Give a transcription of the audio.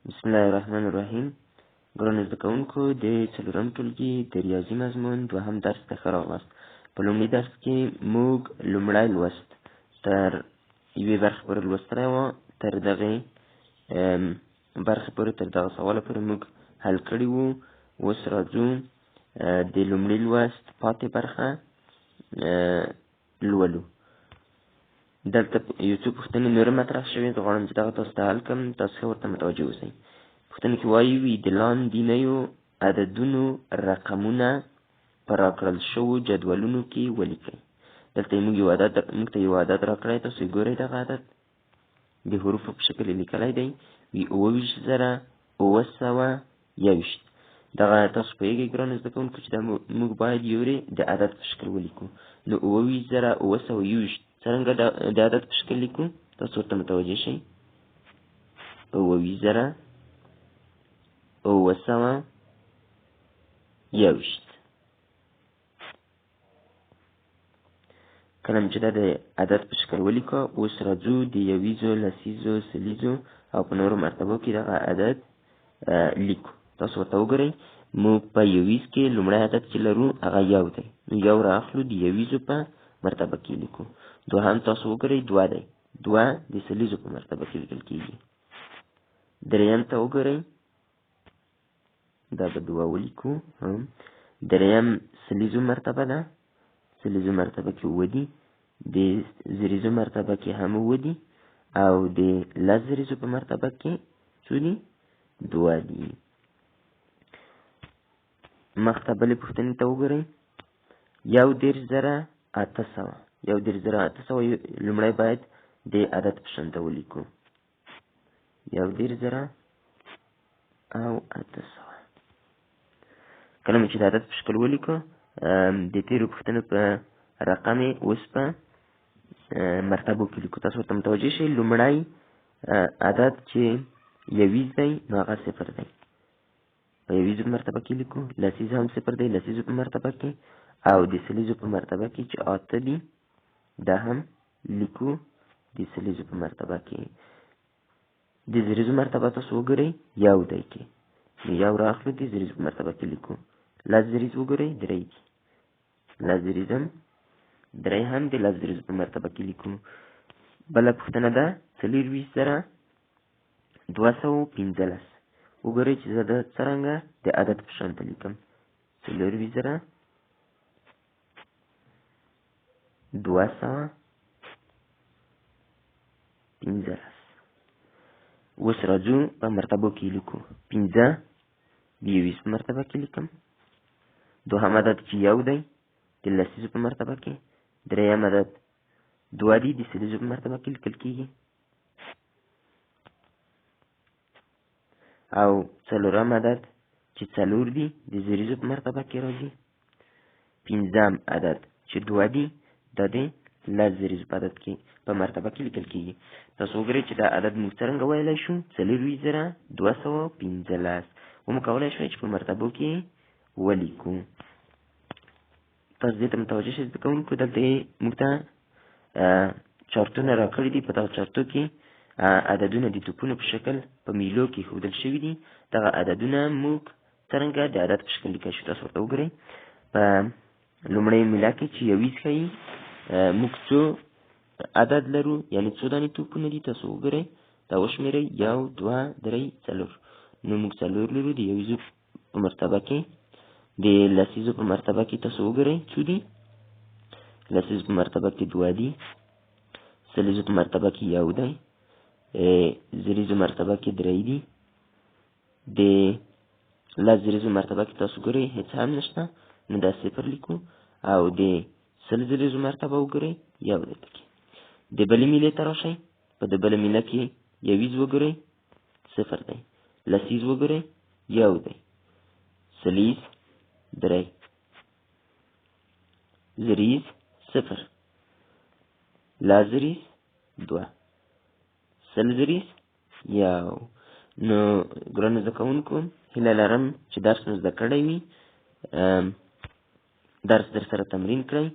بسم الله الرحمن الرحیم. ګرانو زده کوونکو، د څلورم ټولګي د ریاضي مضمون دوهم درس ته ښه راغلاست. په لومړي درس کې موږ لومړی لوست تر یوې برخې پورې لوستلی و، تر دغې برخې پورې، تر دغه سواله پورې موږ حل کړي وو. اوس راځو د لومړي لوست پاتې برخه لولو. دلته یو څو پوښتنې نورې مطرح شوې، زه غواړم چې دغه تاسو ته حل کړم، تاسو ښه ورته متوجه اوسئ. پوښتنه کې وایي وي د لاندینیو عددونو رقمونه په راکړل شوو جدولونو کې ولیکئ. دلته یې موږ ته یو عدد راکړی، تاسو یې ګورئ، دغه عدد د حروفو په شکل یې لیکلی دی، وي 27721. دغه تاسو پوهېږئ ګرانو زده کوونکو چې دا موږ باید یورې د عدد په شکل ولیکو. نو 27721 څرنګه د عدد په شکل لیکو؟ تاسو ورته متوجه شئ. 27721. کله چې دا د عدد په شکل ولیکو، اوس راځو د یویزو، لسیزو، سلیزو او په نورو مرتبو کې دغه عدد لیکو. تاسو ورته وګورئ، موږ په یویز کې لومړی عدد چې لرو هغه یو دی، نو یو رااخلو د یویزو په مرتبه کې لیکو. دوهم تاسو وګورئ دوه دی، دوه د سلیزو په مرتبه کې لیکل کېږي. دریم ته وګورئ، دا به دوه ولیکو. هم دریم سلیزو مرتبه ده، سلیزو مرتبه کې اووه دي، د زریزو مرتبه کې هم اووه دي، او د لس زریزو په مرتبه کې څو دي؟ دوه دي. مخته بلې پوښتنې ته وګورئ، 31800. 31800 لومړی باید د عدد په شان ته ولیکو. 31800. کله مو چې د عدد په شکل ولیکو، د تېرو پوښتنو په رقم یې اوس په مرتبو کې لیکو. تاسو ورته متوجه شئ، لومړی عدد چې یویز دی نو هغه صفر دی، په یویزو په مرتبه کې لیکو. لسیز هم صفر دی، لسیزو په مرتبه کې، او د سلیزو په مرتبه کې چې اته دي دا هم لیکو د سلیزو په مرتبه کې. د زریزو مرتبه تاسو وګورئ یو دی کې، نو یو رااخلو د زریزو په مرتبه کې لیکو. لس زریز وګورئ درې دي، لس زریز هم درې هم د لس زریزو په مرتبه کې لیکو. بله پوښتنه ده 24215. وګورئ چې زه دا څرنګه د عدد په شان ته لیکم. 24215. اوس راځو په مرتبو کې لیکو. پنځه د یوویشت په مرتبه کې لیکم. دوهم عدد چې یو دی د لسیزو په مرتبه کې. درېیم عدد دوه دي د سلیزو په مرتبه کې لیکل کېږي. او څلورم عدد چې څلور دي د زریزو په مرتبه کې راځي. پنځم عدد چې دوه دي دا د لس زریزو په عدد کې په مرتبه کې لیکل کېږي. تاسو وګورئ چې دا عدد موږ څرنګه ویلی شو؟ 24215. ومو کولی شو چې په مرتبو کې ولیکو. تاسو دې ته متوجه شئ زده کوونکو، دلته یې موږ ته چارتونه راکړي دي. په دغه چارتو کې عددونه د توپونو په شکل په میلو کې ښودل شوي دي. دغه عددونه موږ څرنګه د عدد په شکل لیکلی شو؟ تاسو ورته وګورئ. په لومړۍ میله کې چې یویز ښیي موږ څو عدد لرو، یعنې څو دانې توپونه دي؟ تاسو وګورئ، دا وشمېرئ، یو، دوه، درې، څلور. نو موږ څلور لرو د یویزو په مرتبه کې. د لسیزو په مرتبه کې تاسو وګورئ څو دي؟ لسیزو په مرتبه کې دوه دي، سلیزو په مرتبه کې یو دی، زریزو مرتبه کې درې دي، د لس زریزو مرتبه کې تاسو ګورئ هېڅ هم نشته، نو دا صفر لیکو. او د سل زریزو مرتبه وګورئ یو دی پکې. د بلې میلې ته راشئ، په د بلې میله کې یویز وګورئ صفر دی، لسیز وګورئ یو دی، سلیز درې، زریز صفر، لس زریز دوه، سل زریز یو. نو ګرانو زده کوونکو، هیله لرم چې درس مو زده کړی وي. درس در سره تمرین کړئ.